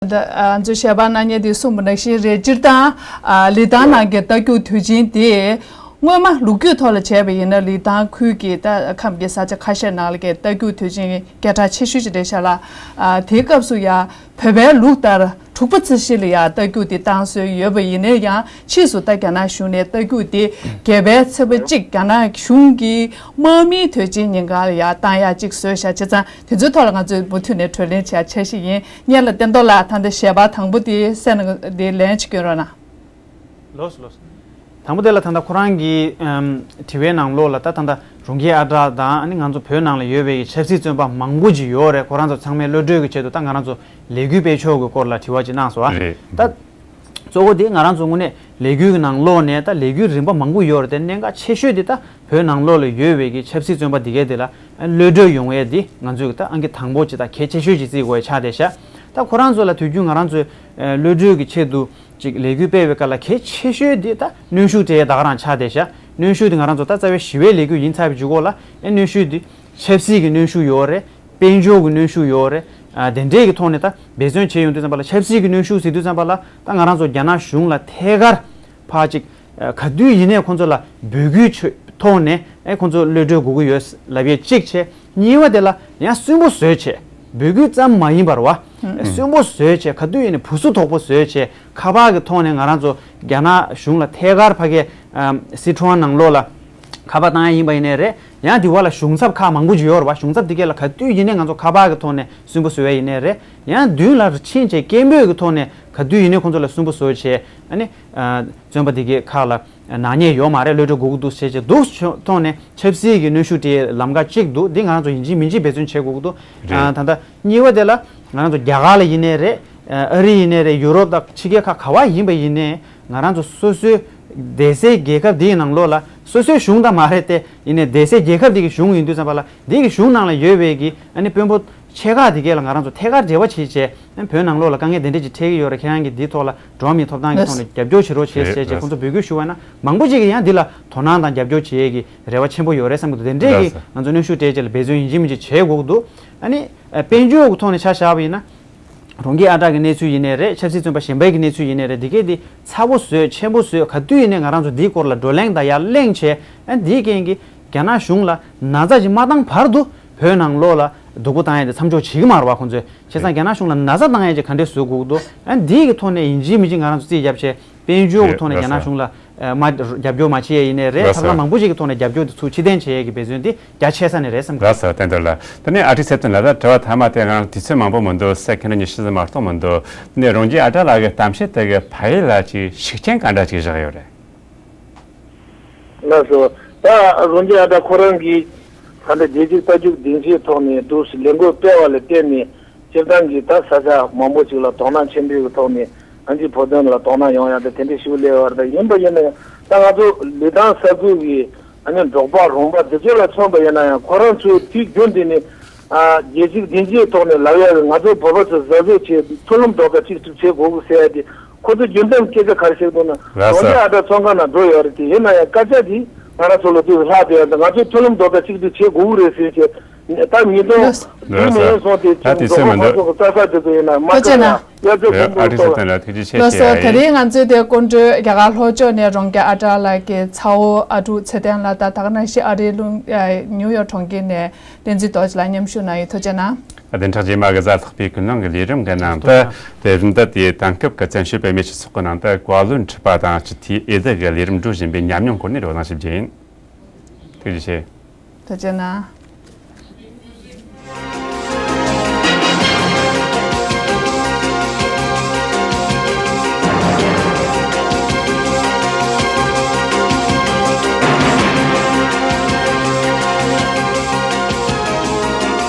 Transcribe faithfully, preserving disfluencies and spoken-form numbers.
ད་ང་ཚོས་ཞལ་པར་གནང་མཁན་དེས་གསུངས་པ་ནང་བཞིན་རེད། སྤྱིར་བཏང་ལི་ཐང་ནང་གི་རྟ་རྒྱུག་དུས་ཆེན་དེ་སྔོན་མ་ལོ་རྒྱུས་ཐོག་ལ་བྱས་པ་ཡིན་ན། ལི་ཐང་ཁུལ་གྱི་ད་ཁམས་ཀྱི་ས་ཆ་ཁ་ཤས་ནང་ལ་གི་རྟ་རྒྱུག་དུས་ཆེན་སྐད་གྲགས་ཆེ་ཤོས་ཅིག་རེད་ཤག་ལ། དེའི་སྐབས་སུ་ཡང་བོད་པའི་ལུགས་ལྟར་དྲུག་པ་རྩི་ཤིང་ལ་ཡང་རྟ་རྒྱུག་དེ་བཏང་སྲོལ་ཡོད་པ་ཡིན་ན་ཡང་། ཕྱིས་སུ་ད་རྒྱ་ནག་གཞུང་ནས་རྟ་རྒྱུག་དེ་བརྒྱད་པའི་ཚེས་པ་གཅིག་རྒྱ་ནག་གཞུང་གི་དམག་མིའི་དུས་ཆེན་ཉིན་གང་ལ་ཡང་བཏང་ཡག་ཅིག་བཟོས་ཤག་བྱས་ཙང་། དེ་ཚོའི་ཐོག་ལ་ང་ཚོས་མུ་མཐུད་ནས་གྲོས་གླེང་བྱེད་ཡག་འཆར་གཞི་ཡིན། གཉེར་ལ་བསྟན་རྡོར་ལགས། ད་ལྟ་ཞལ་པར་དང་པོ་དེ་གསན་ན་དེ་ལན་ཅིག་སྐྱོན་རོགས་གནང་། ལོས་ལོས། དང་པོ་དེ་ལ་ད་ལྟ་ཁོ་རང་གི་ཨམ་དྲི་བའི་ནང་ལོགས་ལ། ད་ད་ལྟ་རོང་རྒྱས་ཨ་བྲག་དང་། ཨ་ནི་ང་ཚོ་བོད་ནང་ལ་ཡོད་པའི་གི་ཆབ་སྲིད་བཙོན་པ་མང་པོ་ཅིག་ཡོད་རེད། ཁོ་རང་ཚོ་ཚང་མའི་གློད་གྲོལ་གྱི་ཆེད་དུ་ད་ང་རང་ཚོ་ལས་འགུལ་སྤེལ་ཕྱོགས་ཀྱི་སྐོར་ལ་དྲི་བ་ཅིག་གནང་སོང་ཨ། རེད། ད་གཙོ་བོ་དེ་ང་རང་ཚོ་དངོས་གནས་ལས་འགུལ་གྱི་ནང་ལོགས་ནས་ད་ལས་འགུལ་རིམ་པ་མང་པོ་ཡོད་རེད་དེ། གནད་འགག་ཆེ་ཤོས་དེ་ད་བོད་ནང་ལོགས་ལ་ཡོད་པའི་གི་ཆབ་སྲིད་བཙོན་པ་འདི་གའི་དེ་ལ་གློད་གྲོལ་ཡོང་ཡས་འདི་ང་ཚོས་ད་ཨང་ཀི་དང་པོ་ཅིག་དང་གལ་ཆེ་ཤོས་ཅིག་བརྩི་དགོས་ཡ་ཆགས་བསྡད་ཤག་ད་ཁོ་རང་ཚོ་ལ་དུས་རྒྱུན་ང་རང་ཚོས་གློད་གྲོལ་གྱི་ཆེད་དུ་ཅིག་ལས་འགུལ་སྤེལ་བའི་སྐབས་ལ་གལ་ཆེ་ཤོས་འདི་ད་གནོན་ཤུགས་སྤྲད་ཡས་ད་ག་རང་ཆགས་བསྡད་ཤག་གནོན་ཤུགས་འདི་ང་རང་ཚོ་ད་རྩ་བའི་ཞི་བའི་ལས་འགུལ་ཡིན་ཚར་བའི་གཞུག་གུ་ལ། ཨེ་གནོན་ཤུགས་འདི་ཆབ་སྲིད་ཀྱི་གནོན་ཤུགས་ཡོད་རེད། དཔལ་འབྱོར་གྱི་གནོན་ཤུགས་ཡོད་རེད། ཨ་དེ་འདྲས་ཀྱི་ཐོག་ནས་ད་འབད་བརྩོན་བྱས་ཡོང་དུས་ཙམ་པ་ལ། ཆབ་སྲིད་ཀྱི་གནོན་ཤུགས་ཟེར་དུས་ཙམ་པ་ལ་ད་ང་རང་ཚོ་རྒྱ་ནག་གཞུང་ལ་ཐད་ཀར་ཕར་ཅིག་ཨ་ག་དུས་ཡིན་ནའི་ཁོང་ཚོ་ལ་འབོད་སྐུལ་ཆོད་ཐོག་ནས་ཨེ་ཁོང་ཚོ་གློད་གྲོལ་དགོས་ཀྱི་ཡོད་ལབ་ཡས་གཅིག་བྱས། གཉིས་པ་དེ་ལ་ཡང་སུན་པོ་བཟོས་བྱས། འབོད་སྐུལ་ཙམ་མ་ཡིན་པར་བ། ཨེ་སུན་པོ་བཟོས་བྱས། ག་དུས་ཡིན་ནའི་བུ་སུ་དོག་པོ་བཟོས་བྱས། ཁ་པར་གྱི་ཐོག་ནས་ང་རང་ཚོ་རྒྱ་ནག་གཞུང་ལ་ཐད་ཀར་ཕ་གའི་ཨམ་སི་ཁྲོན་ནང་ལོགས་ལ་ཁ་པར་བཏང་ཡ་ཡིན་པ་ཡིན་ནའི་རེད། ཡང་དེ་བ་ལ་གཞུང་ཚབ་ཁག་མང་པོ་ཅིག་ཡོད་རེད་བ། གཞུང་ཚབ་དེ་གས་ལ་ག་དུས་ཡིན་ནའི་ང་ཚོ་ཁ་པར་གྱི་ཐོག་ནས་སུན་པོ་བཟོ་ཡ་ཡིན་ནའི་རེད། ཡང་མདུན་ལ་ཕྱིན་བྱས་སྐད་འབོད་ཀྱི་ཐོག་ནས་ག་དུས་ཡིན་ནའི་ཁོང་ཚོ་ལ་སུན་པོ་བཟོ་བྱས། ཨ་ནི་ཨ་བཙོན་པ་དེ་གས་ཁག་ལ་ནག་ཉེས་ཡོད་མ་རེད། གློད་གྲོལ་དགོས་ཀྱི་འདུག་ཟེར་བྱས་འདུག་ཐོག་ནས་ཆབ་སྲིད་ཀྱི་གནོན་ཤུགས་སྤྲད་ལམ་ཁ་གཅིག་འདུག་འདི་ང་རང་ཚོ་ཡིན་གཅིག་མིན་གཅིག་འབད་བརྩོན་བྱེད་དགོས་ཀྱི་འདུག་རེད། ཨ་ད་ལྟ་གཉིས་པ་དེ་ལ་ང་རང་ཚོ་རྒྱ་གར་ལ་ཡིན་ནའི་རེད། ཨ་རི་ཡིན་ནའི་རེད། ཡུ་རོབ་དང་ཕྱི་རྒྱལ་ཁག་ག་བ་ཡིན་པ་ཡིན་ནའི་ང་རང་ཚོ་སོ་སོའི་སྡེ་སྲིད་རྒྱལ་ཁབ་འདིའི་ནང་ལོགས་ལ། སོ་སོའི་གཞུང་ད་མ་རེད་དེ། ཡིན་ནའི་སྡེ་སྲིད་རྒྱལ་ཁབ་འདི་གི་གཞུང་ཡིན་དུས་ཙམ་པ་ལ། འདི་གི་གཞུང་ནང་ལ་ཡོད་པའི་གི་ཨ་ནི་དཔོན་པོ་ཆེ་ཁག་དེ་གས་ལ་ང་རང་ཚོ་ཐད་ཀར་འབྲེལ་བ་བྱེད་བྱས། ཨ་བོད་ནང་ལོགས་ལ་དཀའ་ངལ་དེ་འདྲས་ཅིག་འཕྲད་ཀྱི་ཡོད་རེད། ཁྱེད་རང་གིས་འདིའི་ཐོག་ལ་འགྲོ་བ་མིའི་ཐོབ་ཐང་གི་ཐོག་ནས་རྒྱབ་སྐྱོར་བྱེད་རོགས་བྱེད་ཟེར་བྱས་ཁོང་ཚོ་འབོད་སྐུལ་ཞུ་བ་ན། མང་པོ་ཅིག་གིས་ཡང་འདི་ལ་དོ་སྣང་དང་རྒྱབ་སྐྱོར་བྱེད་ཡས་ཀྱི་རེ་བ་ཆེན་པོ་ཡོད་རེད་བསམ་གྱི་འདུག་དེ་འདྲས་ཀྱི་ང་ཚོ་གནོན་ཤུགས་སྤྲད་བྱས་ལ་འབད་བརྩོན་ཡིན་གཅིག་མིན་གཅིག་བྱེད་དགོས་ཀྱི་འདུག་ཨ་ནི་དཔལ་འབྱོར་གྱི་ཐོག་ནས་ཆ་བཞག་པ་ཡིན་ན། རོང་རྒྱས་ཨ་བྲག་གི་གནས་ཚུལ་ཡིན་ནའི་རེད། ཆབ་སྲིད་བཙོན་པ་གཞན་པའི་གི་གནས་ཚུལ་ཡིན་ནའི་རེད། འདི་གས་འདི་ཚ་བོ་བཟོས་ཆེན་པོ་བཟོས། ག་དུས་ཡིན་ནའི་ང་རང་ཚོ་འདིའི་སྐོར་ལ་བགྲོ་གླེང་དང་ཡར་གླེང་བྱས། ཨ་འདིའི་རྐྱེན་གྱིས་རྒྱ་ནག་གཞུང་ལ་ན་ཚ་ཅིག་མ་བཏང་བར་དུ་བོད་ནང་ལོགས་ལ་སྡུག་པོ་བཏང་ཡས་དེ་མཚམས་འཇོག་བྱེད་ཀྱི་མ་རེད་བ་ཁོང་ཚོས། བྱས་ཙང་རྒྱ་ནག་གཞུང་ལ་ན་ཚ་བཏང་ཡས་ཅིག་ག་འདྲས་བཟོ་དགོས་ཀྱི་འདུག་ཨ་འདིའི་གི་ཐོག་ནས་ཡིན་གཅིག་མིན་གཅིག་ང་རང་ཚོ་རྩིས་རྒྱབ་བྱས། དཔལ་འབྱོར་གྱི་ཐོག་ནས་རྒྱ་ནག་གཞུང་ལ་ཨ་མ་རྒྱབ་སྐྱོར་མ་བྱེད་ཡས་ཡིན་ནའི་རེད། ཐབས་ལམ་མང་པོ་ཅིག་གི་ཐོག་ནས་རྒྱབ་སྐྱོར་དེ་ཚུར་ཕྱིར་འཐེན་བྱེད་ཡས་ཀྱི་འབད་བརྩོན་དེ་རྒྱ་ཆེ་ས་ནས་རེད་བསམ་གི། ལགས་སོ། བསྟན་དོན་ལགས། ད་ནི་ཨ་ཁྲིད་ཚེ་བརྟན་ལགས། ད་དྲི་བ་མཐའ་མ་དེ་ང་རང་དུས་ཚོད་མང་པོ་མི་འདུག་ས། ཁྱེད་རང་ཉི་ཤུ་ཙམ་མ་གཏོགས་མི་འདུག་ནས་རོང་རྒྱས་ཨ་བྲག་ལགས་ཀྱི་གཏམ་བཤད་དེ་གི་ཕ་ཡུལ་ལ་ཅིག་ཤུགས་རྐྱེན་ག་འདྲ་ཅིག་བཞག་ཡོད་རེད། ལགས་སོ། ད་རོང་རྒྱས་ཨ་བྲག་ཁོ་རང་གིས་ད་ལྟ་རྒྱལ་སྤྱིའི་རྟ་རྒྱུག་སྡིངས་ཆའི་ཐོག་ནས་འདུག་ལས་འགུལ་སྤེལ་བ་ལ་བརྟེན་ནས། སྤྱིར་བཏང་གི་ད་ས་ཆ་མང་པོ་ཅིག་ལ་དོ་སྣང་ཆེན་པོའི་གི་ཐོག་ནས་ང་ཚོའི་བོད་དོན་ལ་དོ་སྣང་ཡོང་ཡག་དང་དེ་འདྲའི་ཞིག་སླེབས་ཡོད་རེད། ད་ཡིན་པ་ཡིན་ན་ཡང་ད་ང་ཚོ་ལི་ཐང་ས་ཁུལ་གི་ཨ་ནི་འབྲོག་པ་རོང་པ་འདི་ཚོ་ལ་མཚོན་པ་ཡིན་ན་ཡང་། ཁོ་རང་ཚོས་དུས་རྒྱུན་དུ་ནས་ཨ་རྒྱལ་སྤྱིའི་སྡིངས་ཆའི་ཐོག་ནས་ལབ་ཡག་གི་ང་ཚོ་བོད་པ་ཚོ་གཟབ་གཟབ་བྱས། མཐུན་ལམ་རྡོག་རྩ་གཅིག་སྒྲིལ་བྱེད་དགོས་ཀྱི་ཟེར་ཡག་དེ། ཁོ་ཚོ་རྒྱུན་ལྡན་སྐད་ཆ་ག་རེ་བཤད་འདུག་ན། ལགས་སོ། རོང་རྒྱས་ཨ་བྲག་ཚོང་ཁང་ནང་འགྲོ་ཡོད་རེད་དེ། ཡིན་ན་ཡང་སྐད་ཆ་དེ་ང་རང་ཚོ་ལ་དུས་ལྷག་བསྡད་ཡོད་རེད། ང་ཚོས་མཐུན་ལམ་རྡོག་རྩ་གཅིག་སྒྲིལ་བྱེད་དགོས་ཀྱི་རེད་ཟེར་བྱས། ད་ཉིས་སྟོང་ལགས་སོ། བདུན་ནས་བཟུང་སྟེ་ད་དུས་ཚོད་མི་འདུག་འགྲོ་ཁོང་ཚོ་གི་རྩྭ་ས་དེ་ཚོ་ཡིན་ན་མ་ཐུགས་རྗེ་ཆེ་ན། དབྱར་རྩྭ་དགུན་འབུ་ཨ་ཁྲིད་ཚེ་བརྟན་ལགས་ཐུགས་རྗེ་ཆེ་ཞུ་ཡ་ཡིན། ལགས་སོ། དེ་རིང་ང་ཚོའི་དེ་སྐུ་མགྲོན་རྒྱ་གར་ལྷོ་ཕྱོགས་ནས་རོང་རྒྱས་ཨ་བྲག་ལགས་ཀྱི་ཚ་བོ་ཨ་ཀྲུག་ཚེ་བརྟན་ལགས་དང་། ད་ག་ནང་བཞིན་ཨ་རིའི་ལུང་ཉིའུ་ཡོག་གྲོང་ཁྱེར་ནས་བསྟན་འཛིན་རྡོ་རྗེ་ལགས་མཉམ་ཞུགས་གནང་ཡོད། ཐུགས་རྗེ་གནང་། བདུན་ཕྲག་རྗེས་མ་གི་གཟའ་ལྷག་པའི་ཀུན་སློང་གི་ལས་རིམ་གི་ནང་དུ་དེ་རིམ་དེ་དེའི་དེང་སྐབས་ཀྱི་བཙན་བྱོལ་བོད་མིའི་སྤྱི་ཚོགས་ཀྱི་ནང་དུ་བཀའ་བློན་ཁྲི་པ་དང་སྤྱི་འཐུས་འོས་བསྡུ་གི་ལས་རིམ་འགྲོ་བཞིན་པའི་ཉམས་མྱོང་སྐོར་ནས་རོགས་གནང་ཞིབ་རྒྱས་ཡིན། ཐུགས་རྗེ་ཆེ། ཐུགས་རྗེ་གནང་།